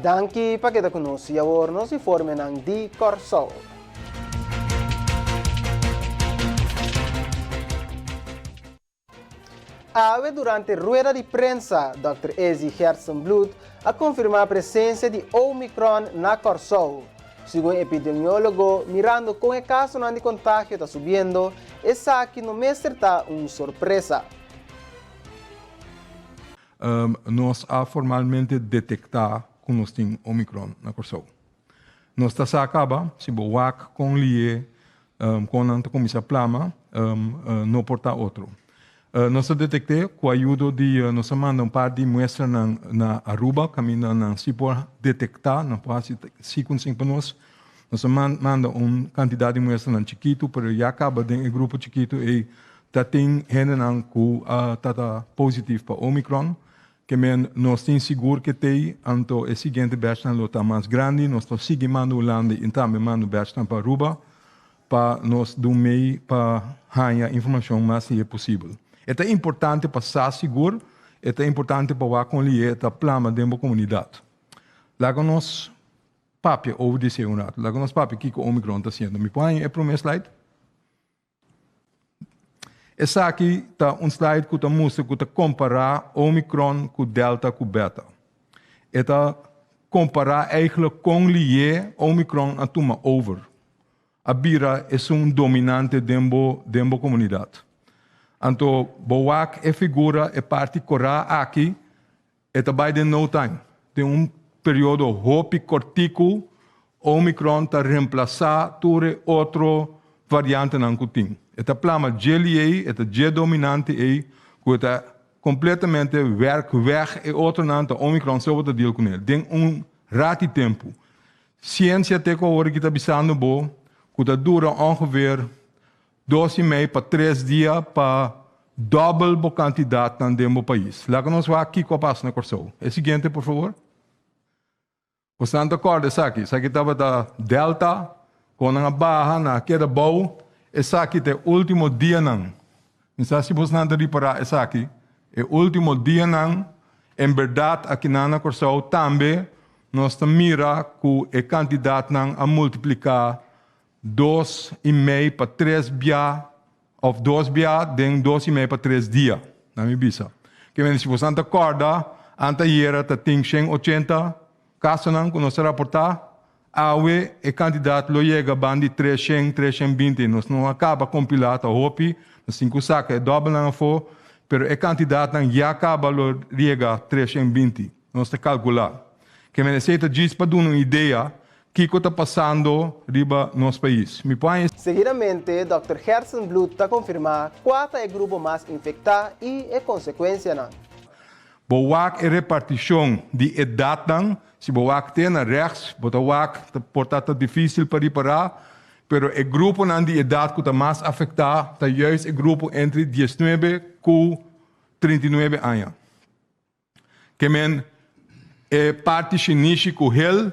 Danki pa keda ku nos i awor nos informenan di Kòrsou. Awe durante rueda di prensa Dòkter Ezzy Gerstenbluth a konfirmá presensia di Omicron na Kòrsou. Segun e epidemiólogo, mirando kon e kasonan di kontagio ta subiendo, esaki no mester ta un sorpresa. Nos a formalmente detektá ku nos tin Omicron na Kòrsou. Nos ta sa kaba, si bo wak kon lié kon nan ta kuminsá plama, no por ta otro. Nos a detekt'é ku ayudo di, nos a manda un par di muestranan na Aruba kaminda nan si por detektá, nan por hasi sequencing pa nos. Nos a manda un kantidat di muestranan chikitu, pero ya kaba den e grupo chikitu ei ta tin hendenan ku a ta ta positif pa Omicron. Ke men nos tin sigur ke t'ei, anto e siguiente batchnan lo ta mas grandi. Nos ta sigui manda Hulanda i tambe manda batchnan pa Aruba pa nos dun mei pa haña informashon mas lihé posibel. E ta importante pa sa sigur, e ta importante pa wak kon lihé e ta plama den bo komunidat. Laga nos papia over di esei un ratu. Laga nos papia kiko Omicron ta hasiendo. Mi por haña e promé slide? Esaki ta un slide ku ta mustra ku ta kompará Omicron ku Delta ku Beta. E ta kompará eigentlik kon lihé Omicron a tuma over, a bira esun dominante den bo den bo komunidat. Anto bo wak e figura, e parti korá aki, E ta bai den no time. Den un periodo hopi kortiku, Omicron ta remplasá tur e otro variantenan ku tin. E ta plama dje liei, e ta dje dominante ei, ku e ta kompletamente wèrk wèg e otronan, ta Omicron so bo ta deal kuné. Den un rati tempu. Siensia te ku awor aki ta bisando bo ku ta dura ongeveer Dos i mei pa tres dia pa dòbel bo kantidatnan den bo pais. Laga nos wak kiko a pasa na Kòrsou. E siguiente por fabor. Bosnan ta kòrda esaki. Esaki tabata Delta, kon nan a baha, nan a keda bou. Esaki ta e último dianan. Mi sa si bosnan ta ripará esaki. E último dianan, en bèrdat akinan na Kòrsou tambe nos ta mira ku e kantidatnan a multipliká Dos i mei pa tres bia of dos bia den dos i mei pa tres dia, na mi bisa. Ke mende si bosan ta kòrda, antayera ta tin 180 kasonan ku nos a raportá, awe e kantidat lo yega ban di 300, 320. Nos no a kaba kompilá, ta hopi, nos tin ku saka e dòbelnan afó, pero e kantidatnan ya kaba lo yega 320, nos ta kalkulá. Ke mende esei ta djis pa duna un idea Kiko ta pasando riba nos pais? Mi por haña. Seguidamente, Dòkter Gerstenbluth ta konfirmá kua ta e grupo mas infektá i e konsekuensianan. Bo wak e repartishon di edatnan, si bo wak te na rechts, bo ta wak ta por ta ta difísil pa ripará, pero e gruponan di edat ku ta mas afektá ta juist e grupo entre diesnuebe ku 39 aña. Ke men e parti shinishi ku hel,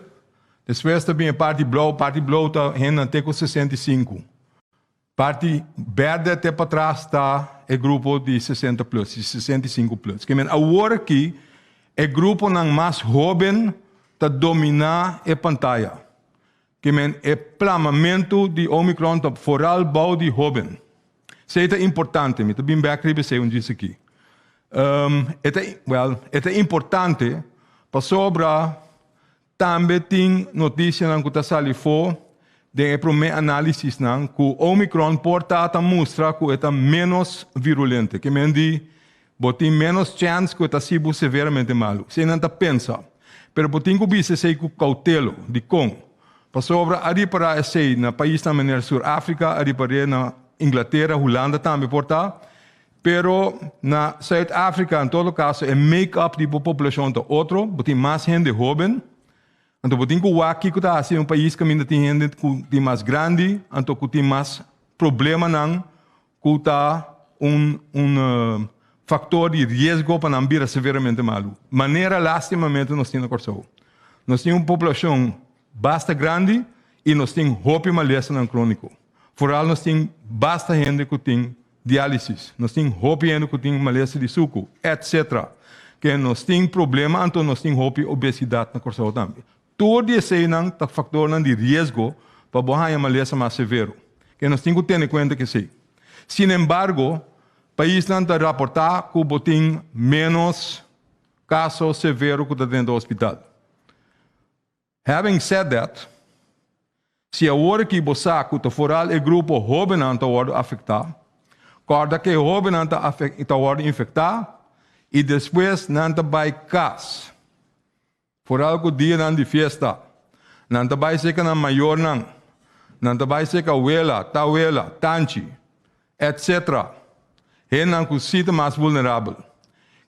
despues ta bin e parti blou, parti blou ta hendenan te ku 65. Parti berde te patras ta e grupo di 60 plus, di 65 plus. Ke men awor aki e gruponan mas hoben ta dominá e pantaya. Ke men e plamamentu di Omicron ta foral bou di hoben. Esei ta importante, mi ta bin bek riba esei un djis aki. E ta, well, e ta importante pasobra tambe tin notisianan ku ta sali fo den e promé análisisnan ku Omicron por ta ta mustra ku e ta ménos virulente. Ke men di bo tin ménos chèns ku e ta hasi bo severamente malu. Esei nan ta pensa. Pero bo tin ku bisa esei ku koutelo. Dikon? Pasobra a ripará esei na paisnan manera Sur Afrika, a ripar'é na Inglatera, Hulanda tambe por ta. Pero na Suid Afrika en todo kaso e make-up di bo populashon ta otro, bo tin mas hende hóben. Anto bo tin ku wak kiko ta hasi den un pais kaminda tin hende ku tin mas grandi, anto ku tin mas problemanan ku ta un un faktor di riesgo pa nan bira severamente malu. Manera lastimamente nos tin na Kòrsou. Nos tin un poblashon basta grandi i nos tin hopi malesanan króniko. Foral nos tin basta hende ku tin diálisis, nos tin hopi hende ku tin malesa di suku, etc. Ke nos tin problema anto nos tin hopi obesidat na Kòrsou tambe. Tur di eseinan ta faktornan di riesgo pa bo haña malesa mas severo. Ke nos tin ku tene kuenta ku esei. Sinembargo, paisnan ta raportá ku bo tin ménos kaso severo ku ta drenta hospital. Having said that, si awor aki bo sa ku ta foral e grupo hóbennan ta wòrdu afektá, kòrda ku e hóbennan ta ta wòrdu infektá i despues nan ta bai kas, foral ku dianan di fiesta, nan ta bai serka nan mayornan, nan ta bai serka wela, tawela, tanchi, etc. Hendenan ku si ta mas vulnerabel.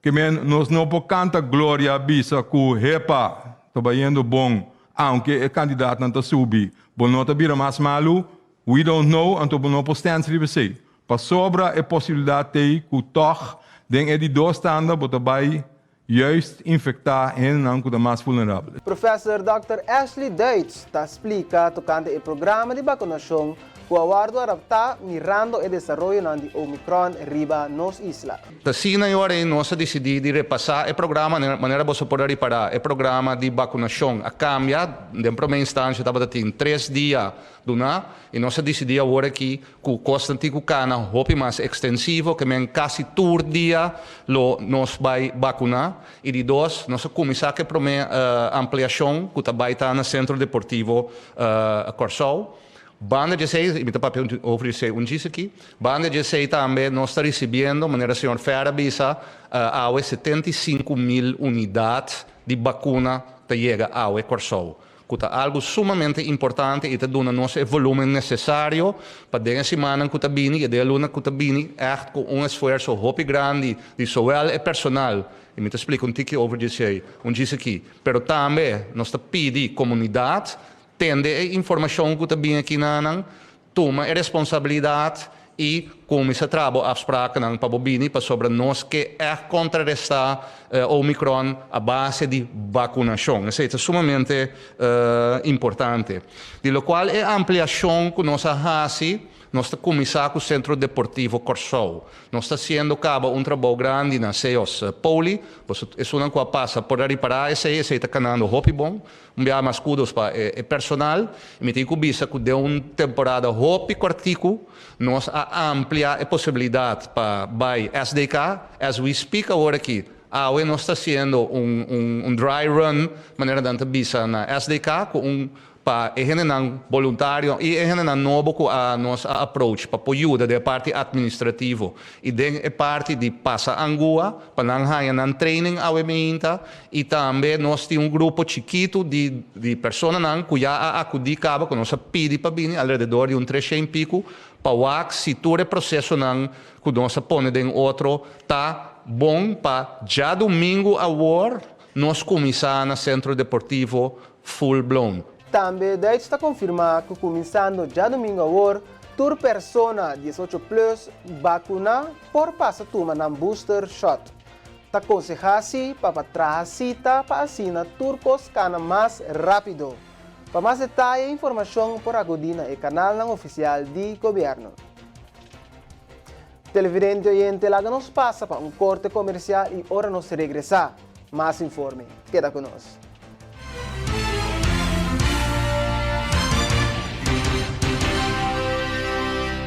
Ke men nos no por kanta gloria bisa ku hepa ta bayendo bon aunke e kandidatnan ta subi bo no ta bira mas malu, we don't know anto bo no por stèns riba esei. Pasobra e posibilidat t'ei ku tòg den e di dos tanda bo ta bai Juist infectá hendenan ku ta mas vulnerabel. Professor Dòkter Ashley Duits ta splika tokante e programa di bakunashon ku a wòrdu adaptá mirando e desaroyonan di Omicron riba nos isla. T'asina e ora ei nos a disidí di repasá e programa. Manera boso por a ripará, e programa di bakunashon a kambia. Den promé instansia tabata tin tres dia duná i nos a disidí awor aki ku kosnan tin ku kana hopi mas ekstensivo, ke men kasi tur dia lo nos bai bakuná. I di dos, nos a kuminsá ku e promé ampliashon ku ta bai ta na Sentro Deportivo Kòrsou. Banda di esei, i mi ta papia over di esei un djis aki, banda di esei tambe nos ta risibiendo, manera señor Fer a bisa, awe 75.000 unidat di bakuna ta yega awe Kòrsou. Ku ta algu sumamente importante i ta duna nos e volúmen nesesario pa den e simannan ku ta bini i den e luna ku ta bini ègt ku un esfuerso hopi grandi di sowel e personal, i mi ta splika un tiki over di esei un djis aki, pero tambe nos ta pidi komunidat tende e informashon ku ta bini aki na nan, Tuma e responsabilidat i kuminsá traha bo afsprakennan pa bo bini pasobra nos ke ègt kontrarestá Omicron a base di bakunashon. Esei ta sumamente importante. Di lokual e ampliashon ku nos a hasi, nos ta kuminsá ku Sentro Deportivo Kòrsou. Nos ta hasiendo kaba un trabou grandi na Seos Poli. Boso esunnan ku a pasa por a ripará esei, esei ta kanando hopi bon. Un biaha mas kudos pa e personal. I mi tin ku bisa ku den un temporada hopi kòrtiku nos a amplia e posibilidat pa bai SDK. As we speak awor aki, awe nos ta hasiendo un un dry run manera nan ta bisa na SDK ku un pa e hendenan boluntario i e hendenan nobo ku a nos a approach pa por yuda den e parti administrativo i den e parti di pasa angua pa nan haña nan training awe meinta. I tambe nos tin un grupo chikitu di di personanan ku ya a akudí kaba ku nos a pidi pa bini, alrededor di un treshen piku, pa wak si tur e prosesonan ku nos a pone den otro ta bon pa djadumingu awor nos kuminsá na Sentro Deportivo full blown. Tambe Duits ta konfirmá ku kuminsando djadumingu awor tur persona 18 plus bakuná por pasa tuma nan booster shot. Ta konsehá si pa pa traha sita pa asina tur kos kana mas rápido. Pa mas detaye i informashon por akudí na e kanalnan ofisial di gobièrnu. Televidente oyente laga nos pasa pa un korte komersial i ora nos regresá, mas informe. Keda ku nos.